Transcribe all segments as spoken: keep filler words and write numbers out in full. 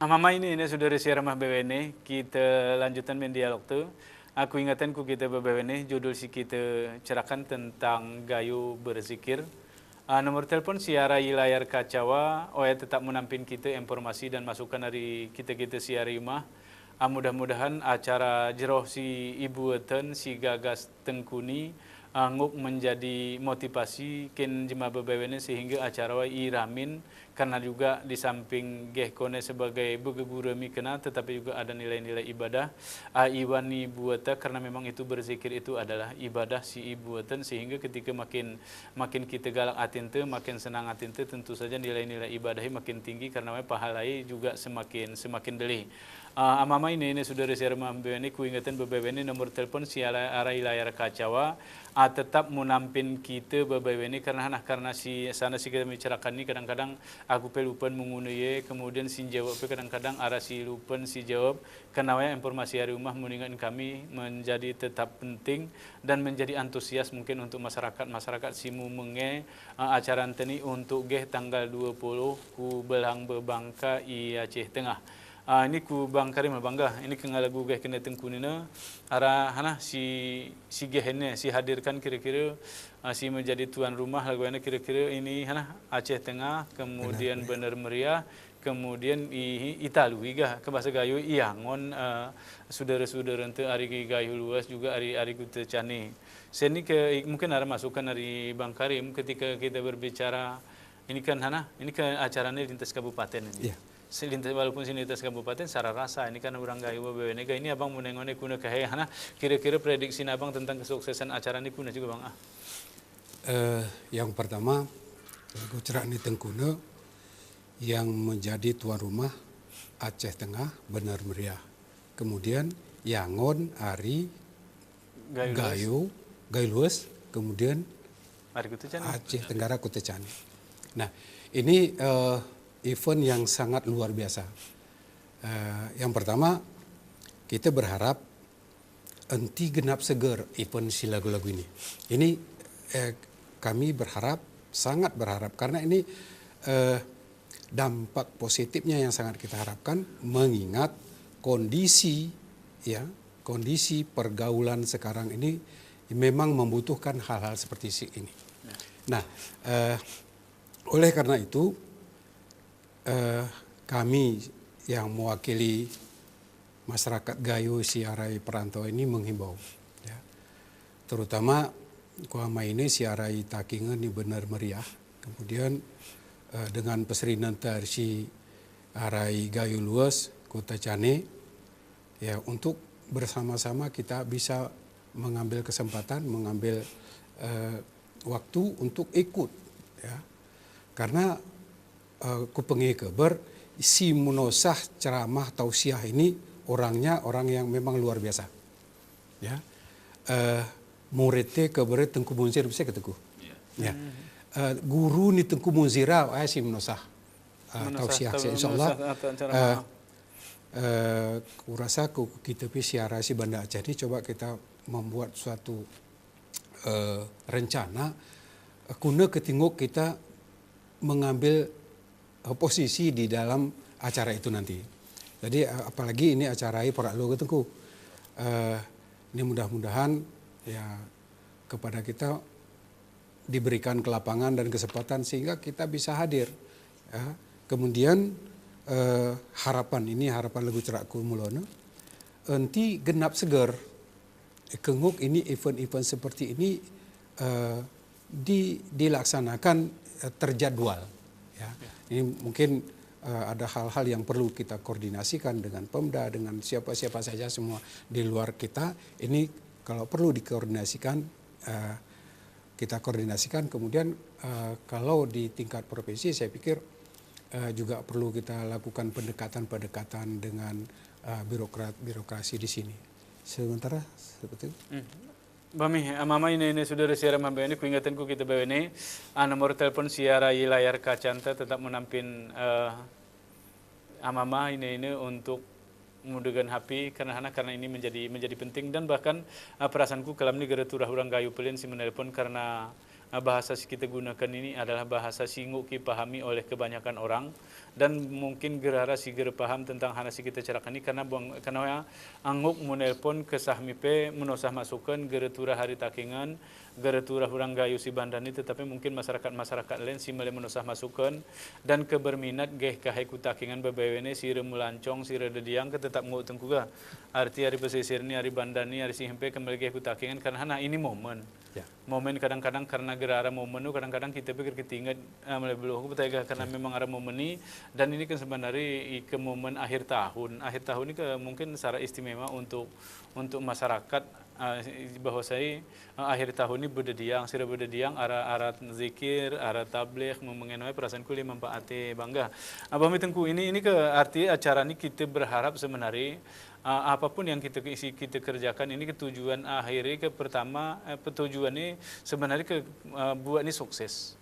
Amama ini, ini sudara siar mah bebene, kita lanjutan mendialog tu. Aku ingatkan ku kita bebene, judul si kita cerakan tentang gayo berzikir. Ah, nomor telepon si ara i layar kacawa, oya tetap menampin kita informasi dan masukan dari kita-kita si ara i umah. Ah, mudah-mudahan acara jeroh si ibuatan, si gagas tengkuni, ah, nguk menjadi motivasi kin jema bebewene sehingga acara wa iramin, karena juga di samping geh kone sebagai begeguremi kena, tetapi juga ada nilai-nilai ibadah, ah, iwan ibuata, karena memang itu berzikir itu adalah ibadah si ibuatan, sehingga ketika makin, makin kita galak atinte, makin senang atinte, tentu saja nilai-nilai ibadahi makin tinggi, karena pahalai juga semakin, semakin deli. Ah, amama ini, ini sudara siar mah bebene, ku ingatkan bebene nomor telepon si ara, ara i layar kacawa, ah, tetap menampin kita bebene, karena, nah, karena si, sana si kita micerakan ini kadang-kadang aku pe lupan mengunu ye, kemudian si jawab pe kadang-kadang ara si lupan si jawab, karena waya informasi ari umah meningatkan kami menjadi tetap penting dan menjadi antusias mungkin untuk masyarakat, masyarakat si mu menge, ah, acara ente ini untuk geh tanggal dua puluh ku belang bebangka i Aceh Tengah. Ah, ini ku Bang Karim, Bang Gah, ini kengalagu geh kena tengkuni ne, ara hana si, si geh ini, si hadirkan kira-kira, ah, si menjadi tuan rumah lagu ini kira-kira ini hana Aceh Tengah, kemudian Bener Meriah, kemudian i, i Talu, i Gah, ke bahasa Gayo, i Yangon, ah, sudara-sudara ente ari Gayo Luas juga ari, ari Kuta Cane. Seni ke, mungkin ada masukan dari Bang Karim, ketika kita berbicara, ini kan hana, ini ke acara ini lintas kabupaten ini. Iya. Selintas, walaupun si lintas kabupaten, secara rasa, ini kan orang Gayo bebewene, ini abang menengone kuna kehe, hana, kira-kira prediksi abang tentang kesuksesan acara ini kuna juga, Bang, ah. Eh, yang pertama, lagu cerak ini tengkuna, yang menjadi tuan rumah Aceh Tengah, Bener Meriah. Kemudian, Yangon, ari Gayo Luas. Gayo, Gayo Luas, kemudian Aceh Tenggara Kuta Cane. Nah, ini, eh, event yang sangat luar biasa. Eh, yang pertama, kita berharap enti genap seger event si lagu-lagu ini. Ini, eh, kami berharap, sangat berharap, karena ini, eh, dampak positifnya yang sangat kita harapkan, mengingat kondisi, ya, kondisi pergaulan sekarang ini memang membutuhkan hal-hal seperti si ini. Ya. Nah, eh, oleh karena itu, eh, kami yang mewakili masyarakat Gayo si ara i perantauan ini menghimbau, ya. Terutama kuama ini si ara i Takingan ini Bener Meriah. Kemudian, eh, dengan peserinanta si ara i Gayo Luas, Kuta Cane, ya, untuk bersama-sama kita bisa mengambil kesempatan, mengambil, eh, waktu untuk ikut, ya. Karena, eh, ku pengike ber, si menosah ceramah tausiah ini orangnya orang yang memang luar biasa. Ya. Eh, muridte ke ber Tengku Munzir, bisa ke Tengku? Iya. Ya. Eh, guru ni Tengku Munzira, eh, si menosah, eh, tausiah, insya Allah. Eh, eh, kurasa ku, kita pi si ara i si Banda Aceh ini coba kita membuat suatu eh, rencana, eh, guna ketika kita mengambil, eh, posisi di dalam acara itu nanti. Jadi, eh, apalagi ini acara i porak lo, Tengku. Eh, ini mudah-mudahan, ya, kepada kita diberikan kelapangan dan kesempatan sehingga kita bisa hadir, ya. Kemudian, eh, harapan, ini harapan lagu cerak ku mulone, enti genap seger, kenguk ini event-event seperti ini, eh, di-, dilaksanakan, eh, terjadwal, ya. Ya. Ini mungkin, eh, ada hal-hal yang perlu kita koordinasikan dengan Pemda, dengan siapa-siapa saja semua di luar kita. Ini kalau perlu dikoordinasikan, eh, kita koordinasikan. Kemudian, eh, kalau di tingkat provinsi, saya pikir, eh, juga perlu kita lakukan pendekatan-pendekatan dengan, eh, birokrat, birokrasi di sini. Sementara seperti itu. Hmm. Bami, amama ini, ini sudara siar mah bebewene, ku ingatkan ku kita bebewene, ah, nomor telepon si ara i layar kacanta tetap menampin, eh, amama ini, ini untuk mudegan hapi, karena hana, karena ini menjadi, menjadi penting dan bahkan, ah, perasaanku kelam ini gara turah orang Gayo pelin si menelepon karena Ah, bahasa si kita gunakan ini adalah bahasa si nguk kipahami oleh kebanyakan orang, dan mungkin gerara si gera paham tentang hana si kita carakan ini, karena buang, karena ya, anguk menelpon ke sahmi pe, menosah masukan, gera turah ari takingan, gera turah orang gayu si bandani, tetapi mungkin masyarakat-masyarakat lain si mele menosah masukan, dan ke berminat geh kahai ku takingan bebewene, sira melancong, sira dediang, ke tetap nguk tengku ga. Arti ari pesisir ni, ari bandani, ari sihempe, ke mele geh ku takingan, karena hana ini momen. Ya. Momen kadang-kadang karena gera ara momen tu, kadang-kadang kita pikir ketinget, eh, mele beluh ku betega karena memang ara momen ini, dan ini kan sebenarnya i-, ke momen akhir tahun. Akhir tahun ini ke mungkin secara istimewa untuk, untuk masyarakat, eh, bahwasanya, eh, akhir tahun ini bedediang, sira bedediang, ara, ara zikir, ara tabligh, memengenoi perasaan ku lima empat ate bangga. Abah mi tengku ini, ini ke arti acara ini kita berharap sebenarnya Ah, apapun yang kita, isi kita kerjakan ini ke tujuan akhirnya ke pertama, eh, tujuannya sebenarnya ke, eh, buat ni sukses.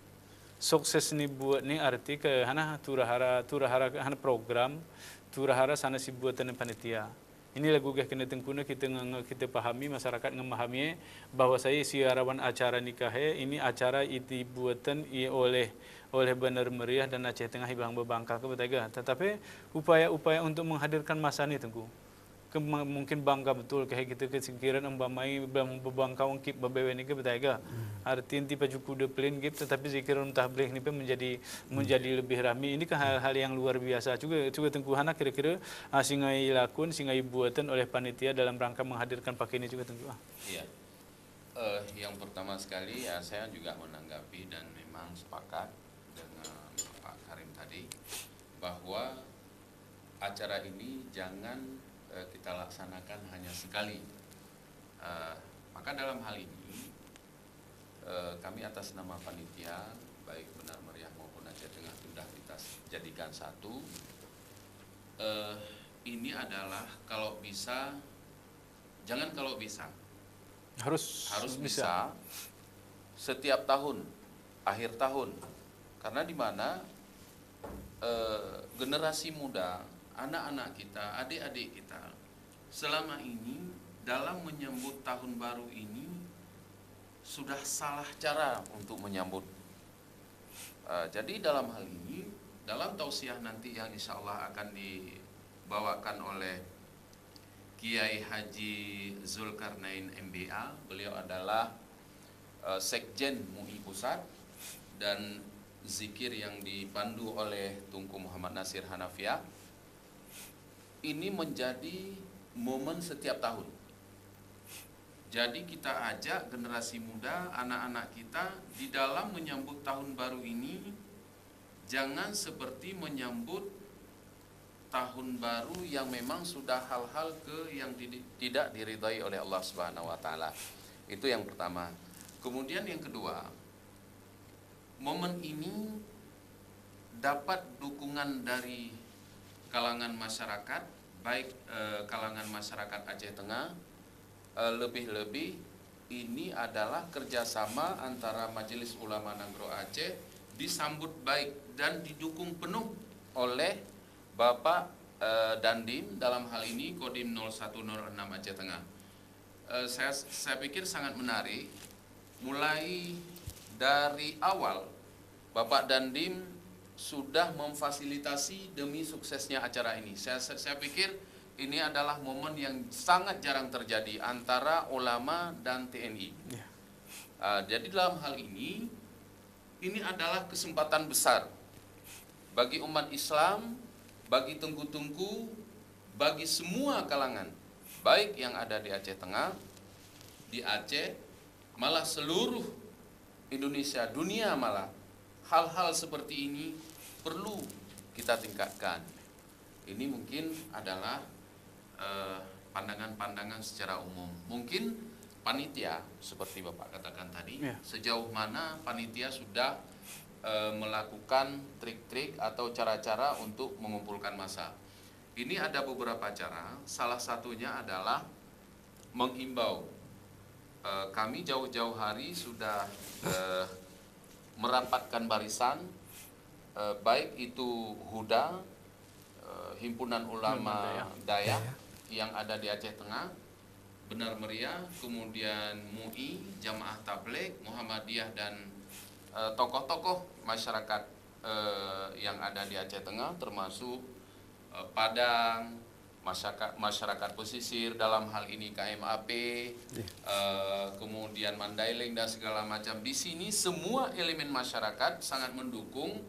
Sukses ni buat ni arti ke hana turahara, turahara hana program, turahara sana si buatan panitia. Ini lagu geh kena tengkuna kita nge-, nge-, kita pahami, masyarakat ngemahami bahwasanya si arawan acara nikah ini acara iti buatan i oleh, oleh Bandar Meriah dan Aceh Tengah ibang bebangka ke betega. Tetapi upaya-upaya untuk menghadirkan masa ni tengku. Ke-, mungkin bangga betul ke kita ke singkiran embamai bang-, bebangka wangkip bebewe ni ke betega. Hmm. Arti inti pajuku de pelin gip, tetapi zikir tabligh ni pe menjadi, hmm, menjadi lebih rami. Ini kan hal-hal yang luar biasa juga, juga tengku hana kira-kira, ah, singai lakun, singai buatan oleh panitia dalam rangka menghadirkan pagi ini juga tengku, ah. Iya. Eh, yang pertama sekali, ya, saya juga menanggapi dan memang sepakat dengan Pak Karim tadi bahwa acara ini jangan, eh, kita laksanakan hanya sekali. Eh, maka dalam hal ini, eh, kami atas nama panitia, baik Bandar Meriah maupun Aceh Tengah sudah kita s-, jadikan satu. Eh, ini adalah kalau bisa, jangan kalau bisa. Harus, harus bisa. Bisa setiap tahun, akhir tahun. Karena di mana, eh, generasi muda, anak-anak kita, adik-adik kita, selama ini dalam menyambut tahun baru ini sudah salah cara untuk menyambut. Eh, jadi dalam hal ini, dalam tausiah nanti yang insya Allah akan dibawakan oleh Kiai Haji Zulkarnain M B A, beliau adalah, eh, Sekjen MUI Pusat, dan zikir yang dipandu oleh Tunku Muhammad Nasir Hanafiah. Ini menjadi momen setiap tahun. Jadi kita ajak generasi muda, anak-anak kita di dalam menyambut tahun baru ini, jangan seperti menyambut tahun baru yang memang sudah hal-hal ke yang didi-, tidak diridai oleh Allah Subhanahu wa Ta'ala. Itu yang pertama. Kemudian yang kedua, momen ini dapat dukungan dari kalangan masyarakat, baik, eh, kalangan masyarakat Aceh Tengah, eh, lebih-lebih ini adalah kerjasama antara Majelis Ulama Nagro Aceh disambut baik dan didukung penuh oleh Bapak, eh, Dandim, dalam hal ini Kodim nol satu nol enam Aceh Tengah. Eh, saya, saya pikir sangat menarik. Mulai dari awal, Bapak Dandim sudah memfasilitasi demi suksesnya acara ini. Saya, saya, saya pikir ini adalah momen yang sangat jarang terjadi antara ulama dan T N I. Ya. Eh, jadi dalam hal ini, ini adalah kesempatan besar bagi umat Islam, bagi tengku-tengku, bagi semua kalangan, baik yang ada di Aceh Tengah, di Aceh, malah seluruh Indonesia, dunia malah, hal-hal seperti ini perlu kita tingkatkan. Ini mungkin adalah, eh, pandangan-pandangan secara umum. Mungkin panitia, seperti Bapak katakan tadi, ya, sejauh mana panitia sudah, eh, melakukan trik-trik atau cara-cara untuk mengumpulkan massa. Ini ada beberapa cara, salah satunya adalah menghimbau. Eh, kami jauh-jauh hari sudah, eh, merapatkan barisan, eh, baik itu HUDA, eh, Himpunan Ulama, Ulama Dayah, Dayah, Dayah, yang ada di Aceh Tengah, Bandar Meriah, kemudian MUI, Jamaah Tabligh, Muhammadiyah, dan eh, tokoh-tokoh masyarakat, eh, yang ada di Aceh Tengah, termasuk, eh, Padang, masyarakat, masyarakat pesisir, dalam hal ini K M A P, Iya. eh, kemudian Mandailing dan segala macam. Di sini semua elemen masyarakat sangat mendukung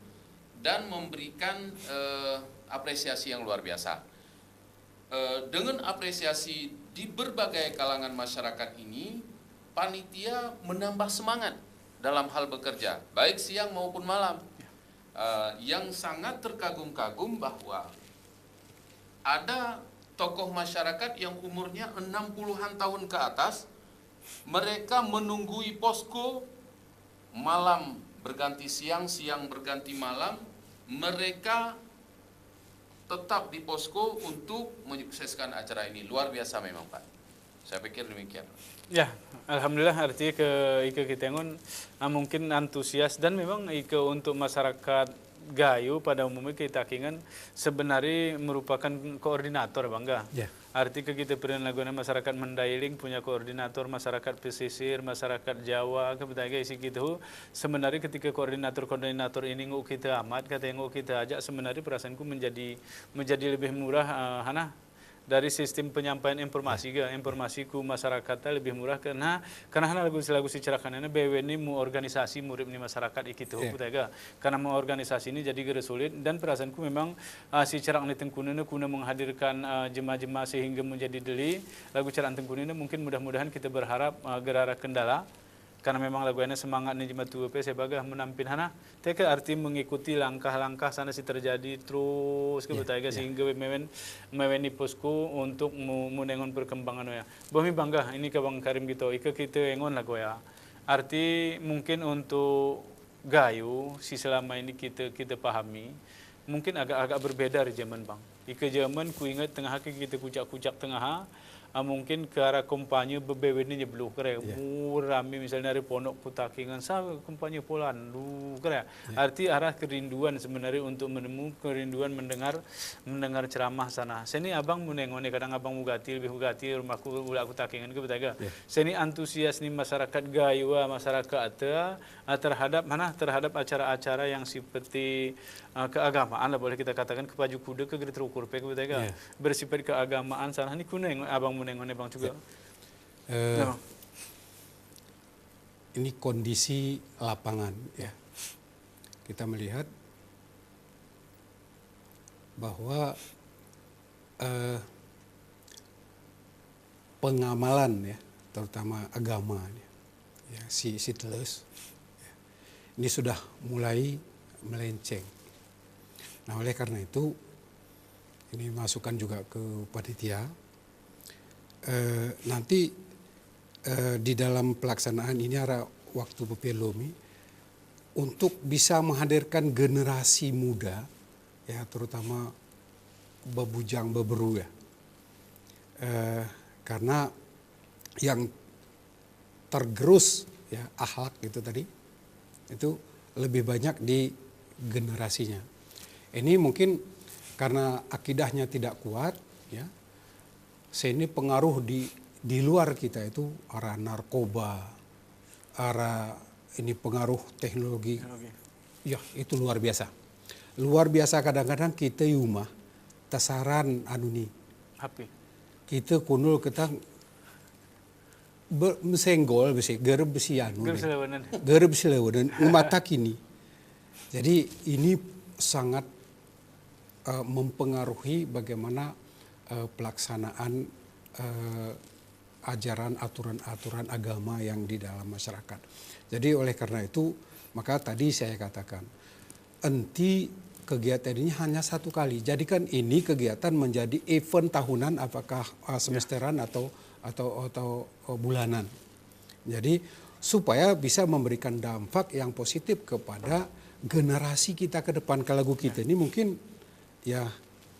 dan memberikan, eh, apresiasi yang luar biasa. Eh, dengan apresiasi di berbagai kalangan masyarakat ini, panitia menambah semangat dalam hal bekerja, baik siang maupun malam. Eh, yang sangat terkagum-kagum bahwa ada tokoh masyarakat yang umurnya enam puluhan tahun ke atas, mereka menunggui posko, malam berganti siang, siang berganti malam, mereka tetap di posko untuk menyukseskan acara ini. Luar biasa memang, Pak. Saya pikir demikian. Ya, alhamdulillah, arti ke, ika kita engon, ah, mungkin antusias dan memang ika untuk masyarakat Gayo pada umumnya kita kingan sebenarnya merupakan koordinator, Bang, ga? Ya. Arti ke kita pernah laguannya masyarakat Mandailing punya koordinator, masyarakat pesisir, masyarakat Jawa, ke betah ga isi gitu. Sebenarnya ketika koordinator-koordinator ini nguk kita amat, kata nguk kita ajak, sebenarnya perasaanku menjadi, menjadi lebih murah, eh, hana, dari sistem penyampaian informasi ga, informasi ku masyarakat lebih murah karena, karena hana lagu, lagu sicerakannya, beweni mu organisasi murip ni masyarakat ikitu, Iya. Kutega. Karena mu organisasi ini jadi gere sulit dan perasaanku memang, ah, sicerak ni tengkunene kuna menghadirkan, ah, jema-jema sehingga menjadi deli, lagu cerak tengkunene mungkin mudah-mudahan kita berharap, ah, gerara kendala. Karena memang laguannya semangat ni jema tuwe pe sebagai menampin hana. Teke arti mengikuti langkah-langkah sana si terjadi terus ke Iya, betah ga iya. Sehingga mewen, meweni posko untuk mu-, munengon perkembangan ya. Bomi bangga ini ke Bang Karim gitu. Ika kita engon lagu ya. Arti mungkin untuk Gayo si selama ini kita, kita pahami, mungkin agak-agak berbeda dari zaman, Bang. Ika zaman ku ingat tengah ke kita kucak-kucak tengah, ah, mungkin ke arah kampanye bebewen ini belum kere. Iya. Mu rami misalnya dari Pondok Kutakingan sa kampanye Polan, lu kere. Iya. Arti arah kerinduan sebenarnya untuk menemu, kerinduan mendengar, mendengar ceramah sana. Seni abang munengon, kadang abang mugati, lebih mugati, rumahku, ula Kutakingan ke betah ga. Iya. Seni antusias ni masyarakat Gayo, masyarakat, ah, terhadap mana, terhadap acara-acara yang seperti, ah, keagamaan lah boleh kita katakan, ke Paju Kuda, ke Gede Terukur pe ke betah ga. Iya. Bersifat keagamaan sana ni kuneng, abang munengon, Bang juga. Iya. Eh, Ya. Ini kondisi lapangan ya. Kita melihat bahwa, eh, pengamalan ya, terutama agama ya, ya, si, si teles, ya, ini sudah mulai melenceng. Nah, oleh karena itu, ini masukan juga ke panitia, eh, nanti, eh, di dalam pelaksanaan ini ada waktu bepelomi untuk bisa menghadirkan generasi muda, ya, terutama bebujang, beberu, ya. Eh, karena yang tergerus, ya, akhlak itu tadi, itu lebih banyak di generasinya. Ini mungkin karena akidahnya tidak kuat, ya, seni pengaruh di, di luar kita itu arah narkoba, arah ini pengaruh teknologi. Teknologi. Ya, itu luar biasa. Luar biasa kadang-kadang kita yuma tasaran anu ni. H P. Kita kunul kita be-, mesenggol besi, gereb besi anu Gereb ni. Selewenan. Gereb selewenan, mata kini. Jadi ini sangat eh, mempengaruhi bagaimana, eh, pelaksanaan, eh, ajaran aturan-aturan agama yang di dalam masyarakat. Jadi oleh karena itu, maka tadi saya katakan, enti kegiatan ini hanya satu kali. Jadikan ini kegiatan menjadi event tahunan, apakah, eh, Ya. semesteran atau, atau, atau, eh, bulanan. Jadi, supaya bisa memberikan dampak yang positif kepada generasi kita ke depan. Kalau kita ini mungkin, ya,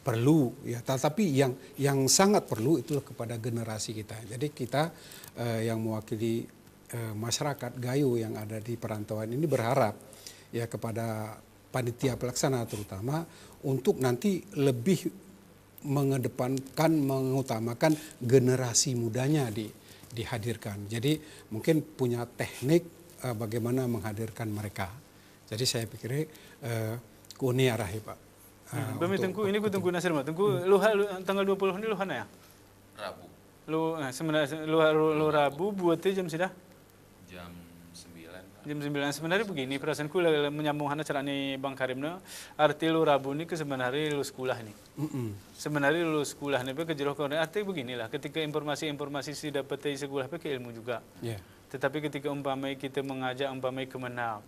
perlu, ya, tetapi yang, yang sangat perlu itulah kepada generasi kita. Jadi kita, eh, yang mewakili, eh, masyarakat Gayo yang ada di perantauan ini berharap, ya, kepada panitia pelaksana terutama untuk nanti lebih mengedepankan, mengutamakan generasi mudanya di-, dihadirkan. Jadi mungkin punya teknik, eh, bagaimana menghadirkan mereka. Jadi saya pikir, eh, ku ini arahnya, Pak. Hmm, eh, bami untuk, Tengku, ini untuk ku Tengku Nasir, Mak. Tengku, hmm, luha, lu-, tanggal dua puluh ini luha na ya? Rabu. Lu, eh, sebenarnya, luha, lu, lu Rabu, buatnya jam sida? Jam sembilan, Pak. Jam sembilan. Sebenarnya begini, perasaanku la-, la-, menyambung hana acara ni Bang Karim na. Arti lu Rabu ni ke sebenarnya lu sekolah ni. Mm-mm. Sebenarnya lu sekolah ni, pe ke jero ke orang. Arti beginilah, ketika informasi-informasi si dapat dari sekolah, pe ke ilmu juga. Ya. Tetapi ketika umpamai kita mengajak umpamai Kemenag,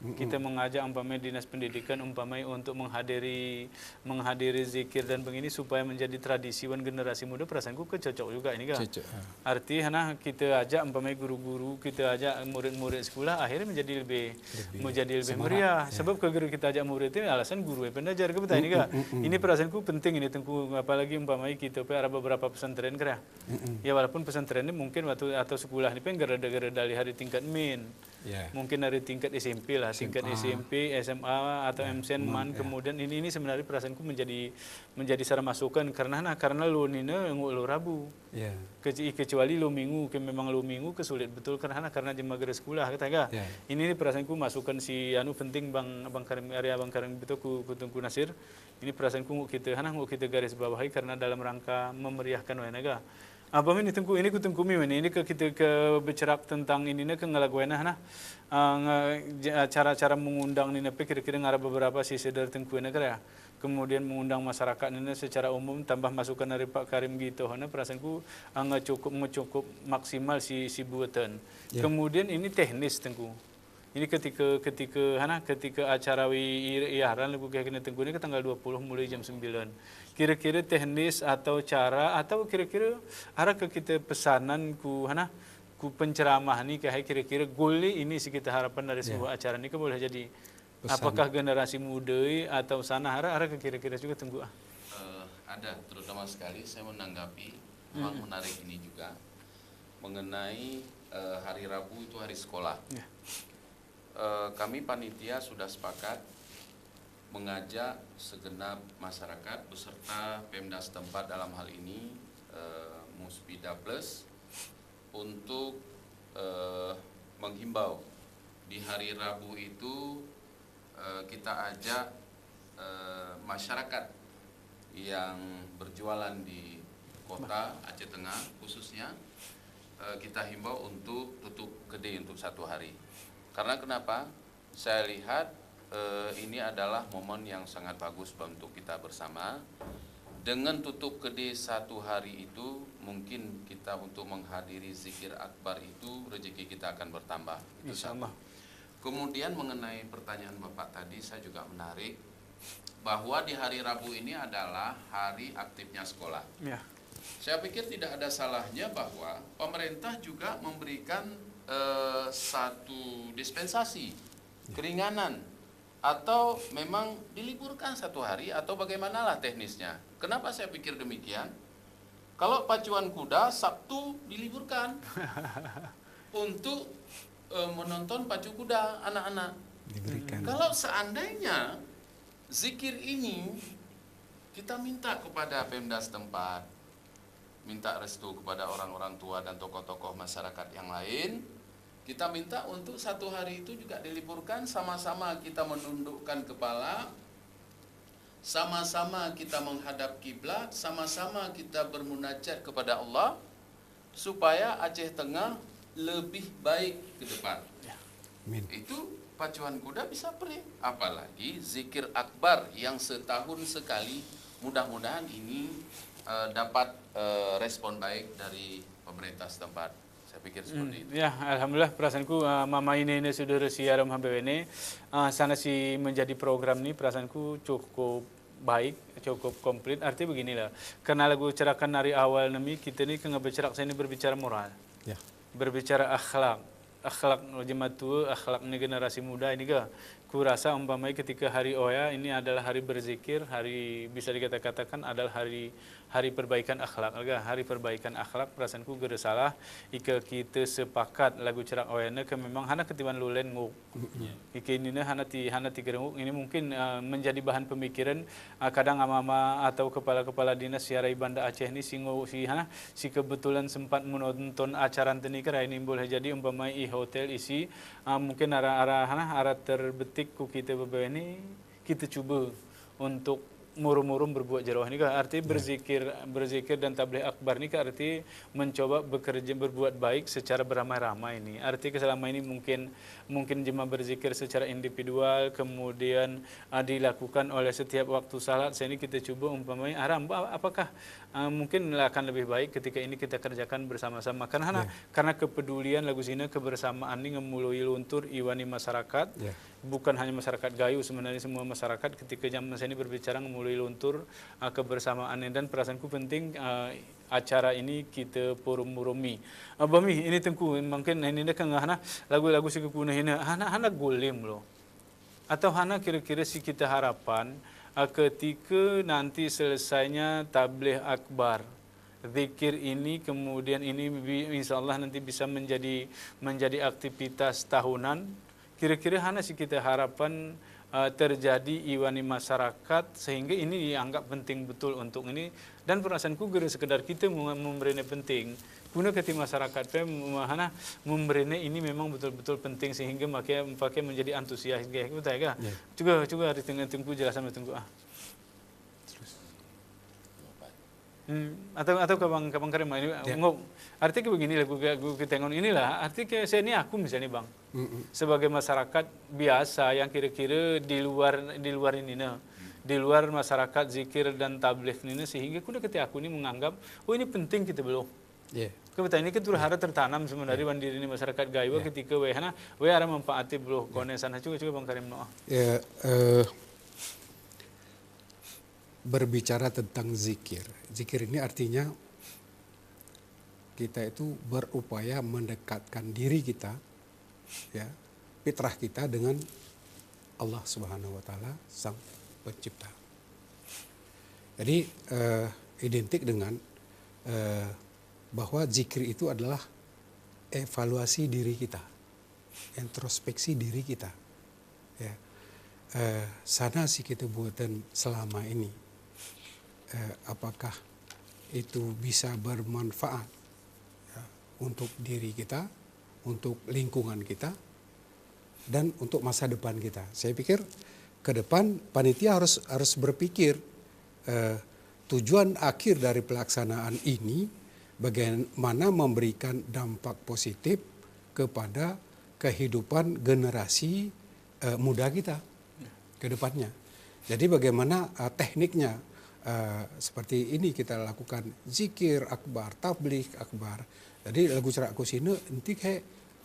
mm-mm, kita mengajak umpamai Dinas Pendidikan umpamai untuk menghadiri, menghadiri zikir dan begini supaya menjadi tradisi wan generasi muda, perasaanku ke cocok juga ini, kan? Cocok, ha. Arti hana kita ajak umpamai guru-guru, kita ajak murid-murid sekolah, akhirnya menjadi lebih, lebih menjadi lebih semangat, meriah. Ya. Sebab ke guru kita ajak murid ini alasan guru yang pernah ajar ke betul ini, mm-mm, kan? Mm-mm. Ini perasaanku penting ini, Tengku, apalagi umpamai kita pe ada beberapa pesantren, kira. Mm-mm. Ya, walaupun pesantren ini mungkin waktu atau sekolah ini pe nggak ada, nggak ada dari hari tingkat min. Ya. Mungkin dari tingkat S M P lah, tingkat S M A. S M P, S M A atau, ya, M S N, MAN, MAN, ya. Kemudian ini, ini sebenarnya perasaanku menjadi, menjadi salah masukan karena, nah, karena lu ini na nguk lu Rabu. Ya. Keci-, kecuali lu Minggu, ke memang lu Minggu ke sulit betul karena, nah, karena jam maghrib sekolah, kata ga? Ya. Ini, ini perasaanku masukan si anu penting Bang, Bang Karim, area Bang Karim betul ku, ku Tengku Nasir. Ini perasaanku nguk kita, hana nguk kita garis bawahi karena dalam rangka memeriahkan wayang naga. Apa ini Tengku, ini ku Tengku mi ini, ini ke kita ke bercerak tentang ini na ke ngelagu wayang na, hana. Ah, nge-, ja-, cara-cara mengundang ini na pe kira-kira ngarap beberapa sisi dari Tengku ini kira. Kemudian mengundang masyarakat ini na secara umum tambah masukan dari Pak Karim gitu, hana perasaanku, ah, nge cukup, nge cukup maksimal si, si buatan. Ya. Kemudian ini teknis Tengku. Ini ketika, ketika, hana, ketika acara wi-, i-, iyaran lagu kena Tengku ini ke tanggal dua puluh mulai jam sembilan. Kira-kira teknis atau cara atau kira-kira ada ke kita pesanan ku, hana, ku penceramah ni ke hai kira-kira goal ini si kita harapan dari, ya, sebuah acara ini ke boleh jadi. Pesan. Apakah generasi muda atau sana ada, ada ke kira-kira juga Tengku, ah? Eh, ada, terutama sekali saya menanggapi memang, mm-mm, menarik ini juga mengenai, eh, hari Rabu itu hari sekolah. Ya. Eh, kami panitia sudah sepakat mengajak segenap masyarakat beserta Pemda setempat dalam hal ini, eh, Muspida Plus untuk, eh, menghimbau di hari Rabu itu, eh, kita ajak, eh, masyarakat yang berjualan di kota Aceh Tengah khususnya, eh, kita himbau untuk tutup kedi untuk satu hari. Karena kenapa? Saya lihat, eh, ini adalah momen yang sangat bagus untuk kita bersama. Dengan tutup kedi satu hari itu, mungkin kita untuk menghadiri zikir akbar itu, rezeki kita akan bertambah. Itu satu. Insya Allah. Kemudian mengenai pertanyaan Bapak tadi, saya juga menarik bahwa di hari Rabu ini adalah hari aktifnya sekolah. Ya. Saya pikir tidak ada salahnya bahwa pemerintah juga memberikan, eh, satu dispensasi, ya, keringanan, atau memang diliburkan satu hari, atau bagaimanalah teknisnya. Kenapa saya pikir demikian? Kalau pacuan kuda, Sabtu diliburkan untuk, eh, menonton pacu kuda anak-anak. Diberikan. Kalau seandainya zikir ini kita minta kepada Pemda setempat, minta restu kepada orang-orang tua dan tokoh-tokoh masyarakat yang lain, kita minta untuk satu hari itu juga diliburkan, sama-sama kita menundukkan kepala, sama-sama kita menghadap kiblat, sama-sama kita bermunajat kepada Allah, supaya Aceh Tengah lebih baik ke depan. Ya. Amin. Itu pacuan kuda bisa peri. Apalagi zikir akbar yang setahun sekali, mudah-mudahan ini, eh, dapat, eh, respon baik dari pemerintah setempat. Saya pikir seperti itu. Hmm, ya, alhamdulillah, perasaanku, eh, mama ini, ini sudah resi arum hambe ini, eh, sana si menjadi program ini, perasaanku cukup baik, cukup komplit. Arti beginilah, karena lagu cerakan dari awal nami, kita ini kan berbicara, saya ini berbicara moral. Ya. Berbicara akhlak. Akhlak jemaat tua, akhlak ini generasi muda ini ke. Kurasa umpamai ketika hari oya ini adalah hari berzikir, hari bisa dikata-katakan adalah hari, hari perbaikan akhlak. Aga hari perbaikan akhlak, perasaanku gere salah, ika kita sepakat lagu cerak oya ne ke memang hana ketiban lulen nguk. Ika ini ne hana ti, hana ti gerenguk, ini mungkin, eh, menjadi bahan pemikiran, eh, kadang ama-ama atau kepala-kepala dinas si arai Banda Aceh ini si ngo-, si hana, si kebetulan sempat menonton acara teni kera ini boleh jadi umpamai i hotel isi, ah, mungkin ara, ara, hana, ara terbetik ku kita bebe ini, kita coba untuk murum-murum berbuat jero ini ka, arti berzikir, berzikir dan tabligh akbar ini ka, arti mencoba bekerja, berbuat baik secara beramai-ramai ini. Arti ke selama ini mungkin, mungkin cuma berzikir secara individual, kemudian, ah, dilakukan oleh setiap waktu salat. Saya ini kita coba umpamai, ara, apakah, ah, mungkin akan lebih baik ketika ini kita kerjakan bersama-sama. Karena, karena kepedulian lagu sini kebersamaan ini ngemului luntur iwani masyarakat. Bukan hanya masyarakat Gayo, sebenarnya semua masyarakat ketika zaman saya ini berbicara ngemului luntur, ah, kebersamaan ini dan perasaanku penting, ah, acara ini kita purum-murumi. Ah, Bami, ini Tengku, mungkin ini ne kan hana lagu-lagu si kekuna ini, hana, hana gulim lo. Atau hana kira-kira si kita harapan, ah, ketika nanti selesainya tabligh akbar, zikir ini, kemudian ini bi-, insya Allah nanti bisa menjadi, menjadi aktivitas tahunan, kira-kira hana si kita harapan, eh, terjadi iwani masyarakat sehingga ini dianggap penting betul untuk ini, dan perasaanku gere sekedar kita mem-, memberi ini penting. Kuna keti masyarakat pe mem-, hana memberi ini memang betul-betul penting sehingga make, make menjadi antusias ge, betul ya? Juga, juga di tengku jelasan tengku, ah. Hmm, atau, atau ke Bang, ke Bang Karim, ini ngok, arti ke begini lah, gua, gua, gua tengok inilah, arti ke saya ini aku misalnya Bang, sebagai masyarakat biasa yang kira-kira di luar, di luar ini ne, di luar masyarakat zikir dan tabligh ini ne, sehingga kuda keti aku ini menganggap, oh, ini penting kita belum. Ke beta ini ke turhara tertanam sebenarnya wan diri ini masyarakat Gayo ketika wehana, wehara manfaati belum konesan, cuga, cuga Bang Karim no. Ya, eh, berbicara tentang zikir. Zikir ini artinya kita itu berupaya mendekatkan diri kita, ya, fitrah kita dengan Allah Subhanahu wa Ta'ala, Sang Pencipta. Jadi, eh, identik dengan, eh, bahwa zikir itu adalah evaluasi diri kita, introspeksi diri kita. Ya. Eh, sana si kita buatan selama ini, eh, apakah itu bisa bermanfaat, ya, untuk diri kita, untuk lingkungan kita, dan untuk masa depan kita. Saya pikir ke depan panitia harus, harus berpikir, eh, tujuan akhir dari pelaksanaan ini bagaimana memberikan dampak positif kepada kehidupan generasi, eh, muda kita ke depannya. Jadi bagaimana, eh, tekniknya, eh, seperti ini kita lakukan zikir akbar, tabligh akbar. Jadi lagu cerak kusina enti ke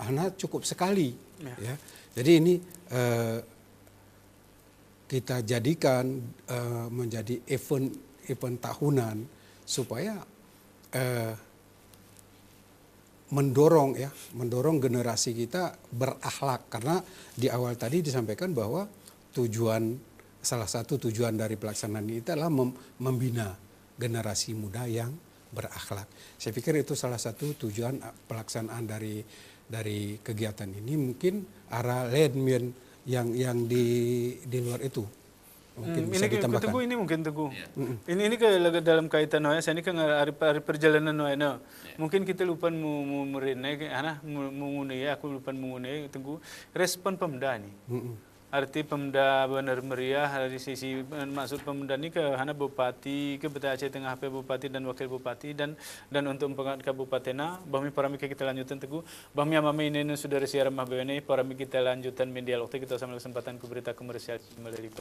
hana cukup sekali, ya. Jadi ini, eh, kita jadikan, eh, menjadi event, event tahunan supaya, eh, mendorong, ya, mendorong generasi kita berakhlak. Karena di awal tadi disampaikan bahwa tujuan, salah satu tujuan dari pelaksanaan ini adalah mem-, membina generasi muda yang berakhlak. Saya pikir itu salah satu tujuan, eh, pelaksanaan dari, dari kegiatan ini. Mungkin ara len mien yang, yang di, di luar itu. Mungkin bisa ditambahkan. Tengku, ini mungkin Tengku. Ini, ini ke dalam kaitan noya, saya ini ke ngar-, ari, ari perjalanan noya, no. Mungkin kita lupa mu-, mu-, merene, ke, hana, mu-, mengune, aku lupa mengune, Tengku. Respon Pemda ini. Arti Pemda Bandar Meriah, dari sisi, eh, maksud Pemda ini ke hana bupati, ke beta Aceh Tengah pe bupati dan wakil bupati dan, dan untuk pengangkat kabupaten, nah, bahmi parami ke kita lanjutan Tengku. Bahmi amami ini sudah siaran mah bene, parami kita lanjutan mendialog, kita sama kesempatan ku berita komersial melalui